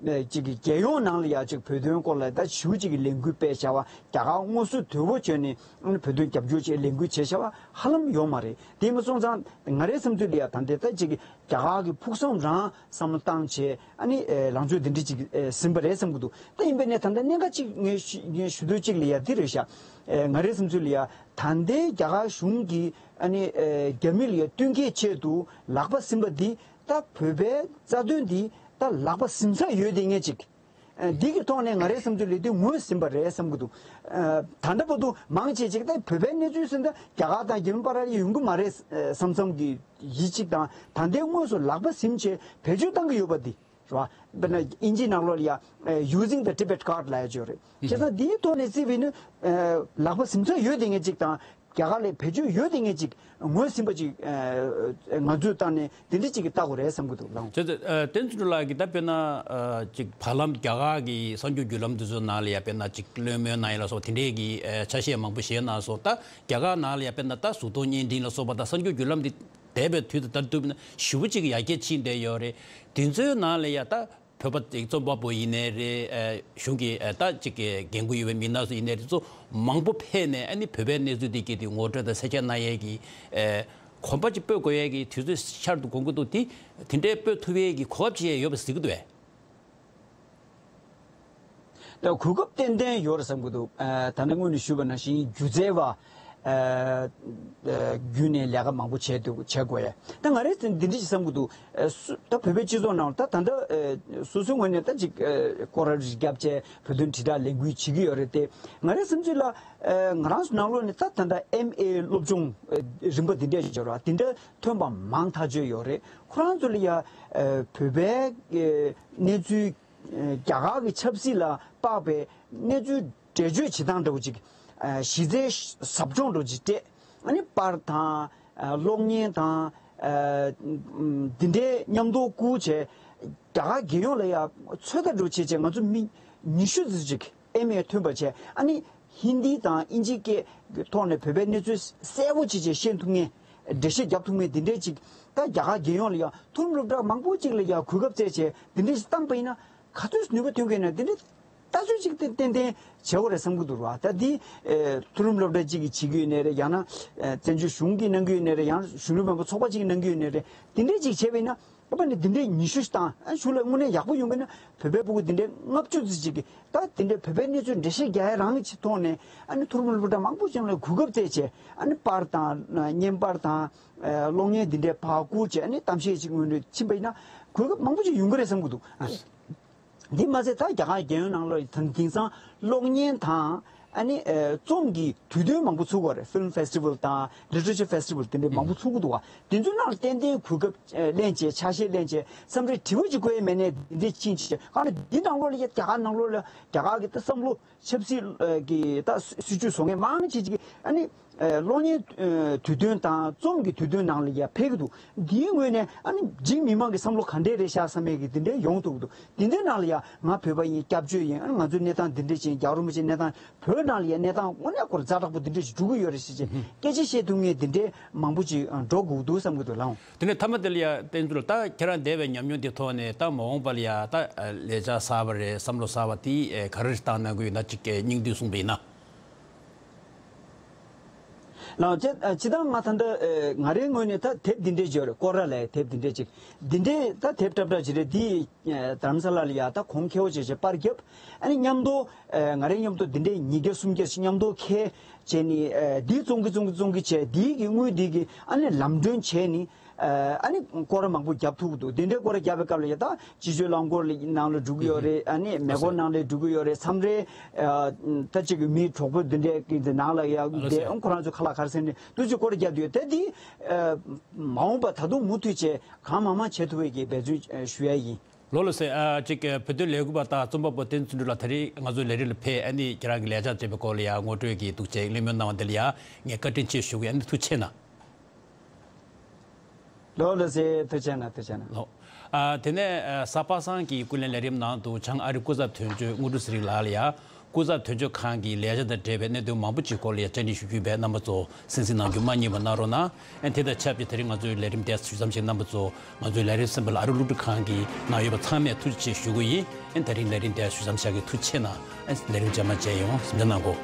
གར། ཅིག་གི་རྒྱལ་ཡོངས་ནང་ལ་ཡ་ཅིག་བོད་དོན་སྐོར་ལ་ད་ཞུ་ཅིག་གི་ལས་འགུལ་སྤེལ་བྱ་བ་རྒྱ་གར་དངོས་སུ་དོལ་པོ་བྱོན་ནས་བོད་དོན་རྒྱབ་སྐྱོར་བྱེད་ལས་འགུལ་བྱེད་བྱ་བ་ཧ་ལམ་ཡོད་མ་རེད། དེ་མ་སོང་ཙང་ང་རའི་བསམ་ཚུལ་ལ་ཡ་ད་འདི་ད་ཅིག་གི་རྒྱ་གར་གི་ཕུགས་བསམ་རང་བསམ་བློ་བཏང་བྱས་ཨ་ནི་ལངས་ཕྱོགས་འདི་འདྲ་ཅིག་ཟིན་པ་རེད་བསམ་གི་འདུག་ད་ཡིན་པས་ནས་ད་ལྟ་གནད་འགག་ཅིག་ངས་ཞུ་ངས་ཞུ་འདོད་ཅིག་ལ་ཡ་འདི་རེད་ཤག་ང་རའི་བསམ་ཚུལ་ལ་ཡ་ད་ལྟའི་རྒྱ་གར་གཞུང་གིས་ཨ་ནི་རྒྱ་མི་ལ་ཡ་བསྟུན་མཁས་ཆེད་དུ་ལག་པ་ཟིན་པ་འདི་ད་བོད་པའི་རྩ་དོན་འདི་ད་ལག་པ་ཟིན་ཚར་ཡོད་དེ་ངས་ཅིག་འདི་གི་ཐོག་ནས་ང་རའི་བསམ་ཚུལ་ལས་དུས་ངོས་ཟིན་པ་རེད་བསམ་གི་འདུག་ད་ལྟ་བར་དུ་མང་ཆེ་ཅིག་ད་བོད་པའི་གནས་ཚུལ་ཟིན་ད་རྒྱ་གར་དང་རྒྱ་མི་བར་ཡོང་གི་མ་རེད་བསམ་བསམ་གི་ཡིད་ཅིག་དང་ད་ལྟའི་དངོས་སུ་ལག་པ་ཟིན་བྱས་བེད་སྤྱོད་བཏང་གི་ཡོད་པ་འདི་རེད་བ། དཔེར་ན་ཨིན་ཇིའི་ནང་ལོགས་ལ་ཡ་using the Tibet card ལབ་ཡ་ཅིག་ཡོད་རེད། བྱས་ཙང་འདིའི་ཐོག་ནས་བརྩིས་པས་ན་ལག་པ་ཟིན་ཚར་ཡོད་དེ་ངས་ཅིག་དང་། རྒྱ་གར་ལ་བེད་སྤྱོད་ཡོད་དེ་ངས་ཅིག་ངོས་ཟིན་པ་ཅིག་ཨ་ང་ཚོས་བཏང་ནས་དེ་འདྲ་ཅིག་གི་ལྟ་དགོས་རེད་བསམ་གྱི་འདུག་ལགས། བྱས་ཙང་ཨ་བསྟན་འཛིན་ལགས་ཀྱིས་ད་དཔེར་ན་ཨ་ཅིག་བར་ལམ་རྒྱ་གར་གྱི་གསར་འགྱུར་བརྒྱུད་ལམ་དེ་ཚོའི་ནང་ལ་ཡ་དཔེར་ན་ཅིག་གླེང་མོལ་གནང་ཡས་ལ་སོགས་དེ་འདྲས་ཀྱི་ཨ་ཆ་ཤས་མང་པོ་བཤད་གནང་སོང་། ད་རྒྱ་གར་ནང་ལ་ཡ་དཔེར་ན་ད་གཟུགས་མཐོང་བརྙན་འཕྲིན་ལ་སོགས་པ་ད་གསར་འགྱུར་བརྒྱུད་ལམ་འདི་འདས་པའི་དུས་དང་ད་ལྟ་བསྡུར་ན་ཞེ་པོ་ཅིག་ཡར་རྒྱས་ཕྱིན་བསྡད་ཡོད་རེད། དེ་ཚོའི་ནང་ལ་ཡ་ད་བོད་པ་ཅིག་རྩོམ་པ་པོ་ཡིན་ནའི་རེད། ཨ་གཞུང་གི་ཨ་ད་ཅིག་གི་འགན་ཁུར་ཡོད་པའི་མི་སྣ་ཚོ་ཡིན་ནའི་རེད། ཚོ་མང་པོ་ཕེབས་ནས་ཨ་ནི་བོད་པའི་གནས་ཚུལ་འདི་སྐད་དེ་ངོ་སྤྲོད་དང་གསལ་ཁ་གནང་ཡས་ཀྱི་ཨ་གོམ་པ་ཅིག་སྤོ་དགོས་ཡས་ཀྱི་དུས་ཚོད་ཤར་དུ་འགོང་གི་འདུག་དེ་དེ་འདྲའི་སྤོ་ཐུབ་ཡས་ཀྱི་གོ་སྐབས་ཅིག་ཡོད་པ་གཟིགས་ཀྱི་འདུག་བས། ད་གོ་སྐབས་ཏན་ཏན་ཡོད་རེད་བསམ་གྱི་འདུག་ཨ་ད་ནི་སྔོན་ནས་ཞུས་པ་ནང་བཞིན་སྒྱུ་རྩལ་བ་ཨ་ཨ་བརྒྱུད་ནས་ལས་ཀ་མང་པོ་བྱས་འདུག་བྱེད་དགོས་ཡ། ད་ང་རས་འདི་འདྲ་ཞིག་བསམ་གྱི་འདུག་ཨ་སུ་ད་བོད་པའི་སྤྱི་ཚོགས་ནང་ལ་ད་ད་ལྟ་ཨ་སོ་སོའི་ངོས་ནས་ད་ཅིག་ཨ་སྐོར་ར་རེ་བརྒྱབ་བྱས་བོད་དོན་དྲིལ་བསྒྲགས་ལས་འགུལ་བྱེད་ཀྱི་ཡོད་རེད་དེ། ང་རའི་བསམ་ཚུལ་ལ་ཨ་ང་རང་ཚོ་ནང་ལོགས་ནས་ད་ད་ལྟ་ཨེམ་ཨེ་སློབ་སྦྱོང་ཨ་རིམ་པ་འདི་འདྲ་ཞིག་ཡོད་རེད་བ། འདི་འདྲ་ཐོན་པ་མང་ཐག་ཆོད་ཡོད་རེད། ཁོ་རང་ཚོ་ལ་ཡ་ཨ་བོད་པའི་ཨ་གནས་ཚུལ། རྒྱ་གར་གྱི་ཆབ་སྲིད་ལ་དཔག་པའི་གནས་ཚུལ་འགྲེལ་བརྗོད་བྱེད་སྟངས་འདྲ་བོ་ཅིག་གཞི་རྩའི་ཟབ་སྦྱོང་འདྲ་བོ་ཅིག་སྤྲད། ཨ་ནི་པར་དང་གློག་བརྙན་དང་འདི་འདྲའི་མཉམ་དུ་བསྐུར་བྱས་རྒྱ་གར་རྒྱལ་ཡོངས་ལ་ཡང་ཚོད་ལྟ་འདྲ་བོ་བྱས་བྱས་ང་ཚོ་མི་ཉི་ཤུ་ཙམ་ཅིག་ཨེམ་ཨེ་ཐོན་པ་བྱས། ཨ་ནི་ཧིན་དི་དང་ཨིན་ཇི་སྐད་ཀྱི་ཐོག་ནས་བོད་པའི་གནས་ཚུལ་གསལ་པོ་བྱས་བྱས་ཤེས་ཐུབ་མཁན། འགྲེལ་བཤད་རྒྱབ་ཐུབ་མཁན་འདི་འདྲས་ཅིག་ད་རྒྱ་གར་རྒྱལ་ཡོངས་ལ་ཡང་མཐོ་རིམ་སློབ་གྲྭ་མང་པོ་ཅིག་ལ་ཡང་གོ་སྐབས་བཙལ་བྱས་འདི་འདྲས་ཅིག་བཏང་པ་ཡིན་ན་ག་ཚོད་ནུས་པ་ཐོན་གྱི་ཡོད་ན་འདི་འདྲས་ལྟ་ཚུལ་ཅིག་ཏན་ཏན་ཏན་བྱེད་དགོས་རེད་བསམ་གྱི་འདུག་ར། ད་འདི་ཨེ་མཐོ་རིམ་སློབ་གྲྭ་ཅིག་གིས་བྱེད་ཀྱི་ཡོད་ནའི་རེད། ཡང་ན་ཨེ་བཙན་བྱོལ་གཞུང་གིས་གནང་གི་ཡོད་ནའི་རེད། ཡང་ན་གཞོན་ནུ་མང་པོ་ཚོགས་པ་ཅིག་གིས་གནང་གི་ཡོད་ནའི་རེད། འདི་འདྲས་ཅིག་བྱས་པ་ཡིན་ན། ཨ་ཕ་ནི་འདི་འདྲའི་ཉི་ཤུ་ཞིག་བཏང་ཨ་གཞུང་ལ་དངོས་གནས་ཡག་པོ་ཡོང་གི་ན་བོད་པའི་ཕྲུ་གུ་འདི་འདྲའི་ལྔ་བཅུ་ཙམ་ཅིག་གིས་ད་འདི་འདྲའི་བོད་པའི་གནས་ཚུལ་འགྲེལ་བཤད་རྒྱག་ཡ་རང་གི་ཆེད་ཐོག་ནས་ཨ་ནི་མཐོ་རིམ་སློབ་གྲྭ་མང་པོ་ཅིག་ལ་གོ་སྐབས་བཙལ་བྱས་ཨ་ནི་པར་དང་བརྙན་པར་དང་གློག་བརྙན་འདི་འདྲའི་ཕར་བསྐུར་བྱས་ཨ་ནི་གཏམ་བཤད་ཅིག་སྔོན་འགྲོ་ཕྱིན་པ་ཡིན་ན་གོ་སྐབས་མང་པོ་ཅིག་ཡོང་གི་རེད་བསམ་གྱི་འདུག་འདི་མ་ཟད་ད་རྒྱ་གར་རྒྱལ་ཡོངས་ནང་ལ་ད་དེང་སང་གློག་བརྙན་དང་། ཨ་ནི་ཨ་རྩོམ་གྱི་དུས་སྟོན་མང་པོ་ཚུགས་པ་རེད། Film Festival་དང་Literature Festival་དེ་འདྲའི་མང་པོ་ཚུགས་ཀྱི་འདུག་བ། དེ་ཚོའི་ནང་ལ་ཏན་ཏན་གོ་སྐབས་ཨ་ལེན་བྱས་ཆ་ཤས་ལེན་བྱས་བསམ་ཚུལ་དྲི་བ་ཅིག་བཀོད་ཡས་མེད་ནས་འདི་འདྲའི་ཕྱིན་ཆད་གང་ལ་འདི་ནང་ལོགས་ལ་ཡ་རྒྱ་གར་ནང་ལོགས་ལ་རྒྱ་གར་གྱི་ད་བསམ་བློ་ཆབ་སྲིད་ཨ་ཀྱི་ད་སྲིད་ཇུས་བཟོ་མཁན་མང་ཆེ་ཅིག་ཨ་ནི་ཨ་གློག་བརྙན་ཨ་དུས་སྟོན་དང་རྩོམ་གྱི་དུས་སྟོན་ནང་ལ་ཡ་ཕེབས་ཀྱི་འདུག་འདིའི་ངོས་ནས་ཨ་ནི་འཇིག་མི་མང་གི་བསམ་བློ་ག་འདྲས་རེད་ཤག་བསམ་ཡས་ཀྱི་འདི་འདྲའི་ཡོང་ཐུབ་ཀྱི་འདུག་འདི་འདྲའི་ནང་ལ་ཡ་ང་བོད་པ་ཡིན། སྐྱབས་བཅོལ་ཡིན། ཨ་ནི་ང་ཚོའི་གནས་སྟངས་འདི་འདྲ་ཅིག་ཡིན། རྒྱལ་བ་རིན་པོ་ཆེའི་གནས་སྟངས་བོད་ནང་ལ་ཡ་གནས་སྟངས་དངོས་གནས་ཁོ་ར་ཛ་དྲག་པོ་འདི་འདྲ་ཞིག་འགྲོ་གི་ཡོད་རེད་ཟེར་བྱས་སྐད་ཆ་བཤད་ཐུབ་མཁན་འདི་འདྲའི་མང་པོ་ཅིག་འགྲོ་དགོས་འདུག་བསམ་གྱི་འདུག་ལགས། དེ་ནས་མཐའ་མ་དེ་ལ་ཡ་བསྟན་འཛིན་ལགས་ད་ཁྱེད་རང་འདས་པའི་ཉམས་མྱོང་འདི་ཐོག་ནས་ད་མ་འོངས་པ་ལ་ཡ་ད་ལས་འཆར་གསར་པ་རེད། བསམ་བློ་གསར་པ་དེ་ག་རེ་བཏང་གནང་གི་ཡོད་ན་ཅིག་སྙིང་བསྡུས་གསུངས་པ་ཡིན་ན། ལགས་སོ། སྤྱིར་བཏང་ང་ད་ལྟ་ང་རའི་ངོས་ནས་ད་དེབ་འདི་འདྲས་ཅིག་ཡོད་རེད། སྐོར་ར་ལབ་ཡ་དེབ་འདི་འདྲས་ཅིག་འདི་འདྲས་ད་དེབ་སྲབ་སྲབ་ཅིག་རེད། འདི་རྡ་རམ་ས་ལ་ལ་ཡ་ད་གོང་ཁེ་པོ་བྱས་བྱས་པར་བརྒྱབ། ཨ་ནི་མཉམ་དུ་ང་རའི་མཉམ་དུ་འདི་འདྲས་ཉིས་བརྒྱ་སུམ་བརྒྱ་ཞིག་མཉམ་དུ་ཁྱེར་བྱས་ནི་འདི་བཙོང་གི་བཙོང་གི་བཙོང་གི་བྱས། འདི་གི་དངུལ་འདི་གི་ཨ་ནི་ལམ་གྲོན་བྱས་ནི། ཨ་ནི་སྐོར་ར་མང་པོ་བརྒྱབ་ཐུབ་ཀྱི་འདུག་དེ་འདྲའི་སྐོར་ར་བརྒྱབ་པའི་སྐབས་ལ་ཡ་ད་སྤྱི་སྤྱོད་རླངས་འཁོར་ནང་ལ་འགྲོ་གི་ཡོད་རེད། ཨ་ནི་མེ་འཁོར་ནང་ལ་འགྲོ་གི་ཡོད་རེད། མཚམས་རེ་ད་ཅིག་མི་གྲོགས་པོ་འདི་འདྲའི་གི་འདི་ནང་ལ་ཡ་བསྡད། ཁོ་རང་ཚོ་ཁ་ལག་ག་རེ་ཟ་ནས་ཏོག་ཙམ་སྐོར་ར་བརྒྱབ་ཡོད། དེ་འདི་མ་འོངས་པ་ད་དུང་མུ་མཐུད་བྱས་གང་མང་མང་བྱེད་ཐུབ་པའི་གི་འབད་བརྩོན་ཞུ་ཡ་ཡིན། ལགས་ལགས་སེ། ཨ་ཅིག་བོད་དོན་ལས་འགུལ་བ་དང་རྩོམ་པ་པོ་བསྟན་འཛིན་ལགས་ད་རེས་ང་ཚོའི་ལས་རིམ་ལ་ཕེབས། ཨ་ནི་ཁྱེད་རང་གི་ལས་འཆར་ཅེས་པའི་སྐོར་ལ་ཡ་ངོ་སྤྲོད་ཀྱི་འདུག་ཅེས་གླེང་མོལ་གནང་བ་འདི་ལ་ཡ་ངས་བཀའ་དྲིན་ཆེ་ཞུ་གི། ཨ་ནི་ཐུགས་རྗེ་གནང་། ལགས་ལགས་སེ། ཐུགས་རྗེ་གནང་། ཐུགས་རྗེ་གནང་། ལགས། ཨ་དེ་ནས་ཨ་གཟའ་པ་སངས་ཀྱི་སྐུ་ལས་ལས་རིམ་ནང་དུ་བྱང་ཨ་རི་སྐུ་ཚབ་དོན་གཅོད་དངོས་གྲུབ་ཚེ་རིང་ལགས་ལ་ཡ་སྐུ་ཚབ་དོན་གཅོད་ཁང་གི་ལས་འཆར་དང་འབྲེལ་བའི་གནད་དོན་མང་པོ་ཅིག་སྐོར་ལ་ཡ་བཅར་འདྲི་ཞུ་རྒྱུ་ཡིན་པས་རྣམ་པ་ཚོ་གསན་གཟིགས་གནང་རྒྱུ་མ་བསྙེལ་བ་གནང་རོགས་གནང་། ཨ་དེ་དང་ཆབས་ཅིག་དེ་རིང་ང་ཚོའི་ལས་རིམ་དེ་ཞུ་མཚམས་བཞག། རྣམ་པ་ཚོ་ང་ཚོའི་ལས་རིམ་གསན་པ་ལ་ཨ་རི་སློབ་ཕྲུག་ཁང་གི་ནང་ཡོད་པ་ཚང་མས་ཐུགས་རྗེ་ཆེ་ཞུ་གི་ཡིན། ཨ་དེ་རིང་ལས་རིམ་དེ་ཞུ་མཚམས་བཞག་གི། ཐུགས་རྗེ་གནང་། ཨ་ལས་རིམ་རྗེས་མ་མཇལ་ཡོང་། གཟིམ་འཇག་གནང་གོ།